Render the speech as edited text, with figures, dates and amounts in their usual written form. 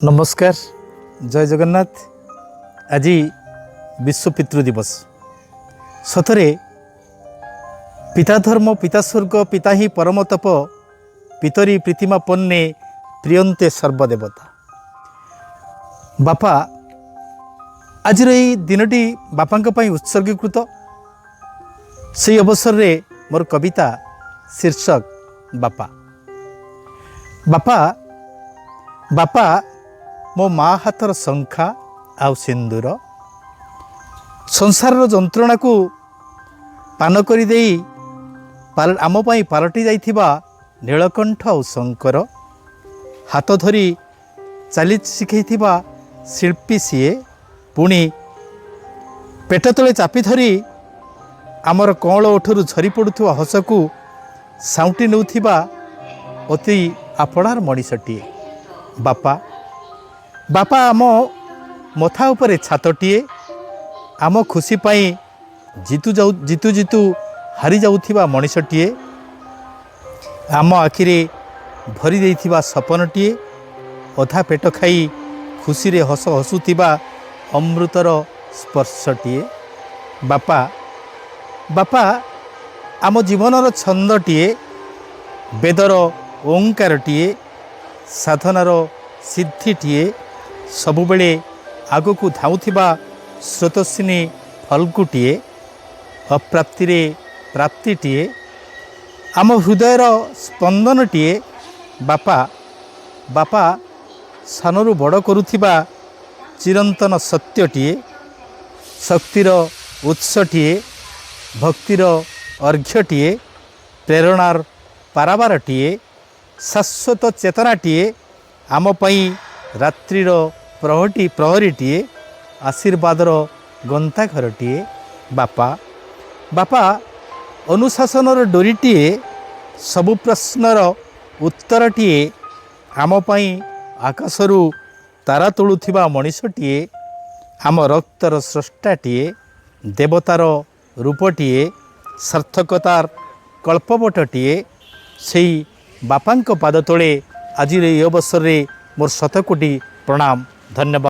ନମସ୍କାର, ଜୟ ଜଗନ୍ନାଥ। ଆଜି ବିଶ୍ୱ ପିତୃ ଦିବସ। ସତରେ ପିତା ଧର୍ମ, ପିତା ସ୍ୱର୍ଗ, ପିତା ହିଁ ପରମ ତପ, ପିତରି ପ୍ରୀତିମାପନ୍ନେ ପ୍ରିୟନ୍ତେ ସର୍ବଦେବତା। ବାପା, ଆଜିର ଏଇ ଦିନଟି ବାପାଙ୍କ ପାଇଁ ଉତ୍ସର୍ଗୀକୃତ। ସେହି ଅବସରରେ ମୋର କବିତା ଶୀର୍ଷକ ବାପା। ବାପା, ବାପା ମୋ ମା ହାତର ଶଙ୍ଖା ଆଉ ସିନ୍ଦୁର, ସଂସାରର ଯନ୍ତ୍ରଣାକୁ ପାନ କରିଦେଇ ଆମ ପାଇଁ ପାଲଟି ଯାଇଥିବା ନୀଳକଣ୍ଠ ଆଉ ଶଙ୍କର, ହାତ ଧରି ଚାଲି ଶିଖେଇଥିବା ଶିଳ୍ପୀ ସିଏ, ପୁଣି ପେଟ ତଳେ ଚାପି ଧରି ଆମର କଅଁଳ ଓଠରୁ ଝରି ପଡ଼ୁଥିବା ହସକୁ ସାଉଁଟି ନେଉଥିବା ଅତି ଆପଣାର ମଣିଷଟିଏ ବାପା। ବାପା ଆମ ମଥା ଉପରେ ଛାତଟିଏ, ଆମ ଖୁସି ପାଇଁ ଜିତୁ ଯାଉ ଜିତୁ ଜିତୁ ହାରି ଯାଉଥିବା ମଣିଷଟିଏ, ଆମ ଆଖିରେ ଭରି ଦେଇଥିବା ସପନଟିଏ, ଅଧା ପେଟ ଖାଇ ଖୁସିରେ ହସ ହସୁଥିବା ଅମୃତର ସ୍ପର୍ଶଟିଏ ବାପା। ବାପା ଆମ ଜୀବନର ଛନ୍ଦଟିଏ, ବେଦର ଓଙ୍କାରଟିଏ, ସାଧନାର ସିଦ୍ଧିଟିଏ, ସବୁବେଳେ ଆଗକୁ ଧାଉଁଥିବା ସ୍ରୋତସ୍ୱିନୀ ଫଲ୍ଗୁଟିଏ, ଅପ୍ରାପ୍ତିରେ ପ୍ରାପ୍ତିଟିଏ, ଆମ ହୃଦୟର ସ୍ପନ୍ଦନଟିଏ ବାପା। ବାପା ସାନରୁ ବଡ଼ କରୁଥିବା ଚିରନ୍ତନ ସତ୍ୟଟିଏ, ଶକ୍ତିର ଉତ୍ସଟିଏ, ଭକ୍ତିର ଅର୍ଘ୍ୟଟିଏ, ପ୍ରେରଣାର ପାରାବାରଟିଏ, ଶାଶ୍ୱତ ଚେତନାଟିଏ, ଆମ ପାଇଁ ରାତ୍ରିର ପ୍ରହରୀଟିଏ, ଆଶୀର୍ବାଦର ଗନ୍ତାଘରଟିଏ ବାପା। ବାପା ଅନୁଶାସନର ଡୋରିଟିଏ, ସବୁ ପ୍ରଶ୍ନର ଉତ୍ତରଟିଏ, ଆମ ପାଇଁ ଆକାଶରୁ ତାରା ତୋଳୁଥିବା ମଣିଷଟିଏ, ଆମ ରକ୍ତର ସ୍ରଷ୍ଟାଟିଏ, ଦେବତାର ରୂପଟିଏ, ସାର୍ଥକତାର କଳ୍ପବଟଟିଏ। ସେଇ ବାପାଙ୍କ ପାଦ ତଳେ ଆଜିର ଏହି ଅବସରରେ ମୋର ଶତକୋଟି ପ୍ରଣାମ, ଧନ୍ୟବାଦ।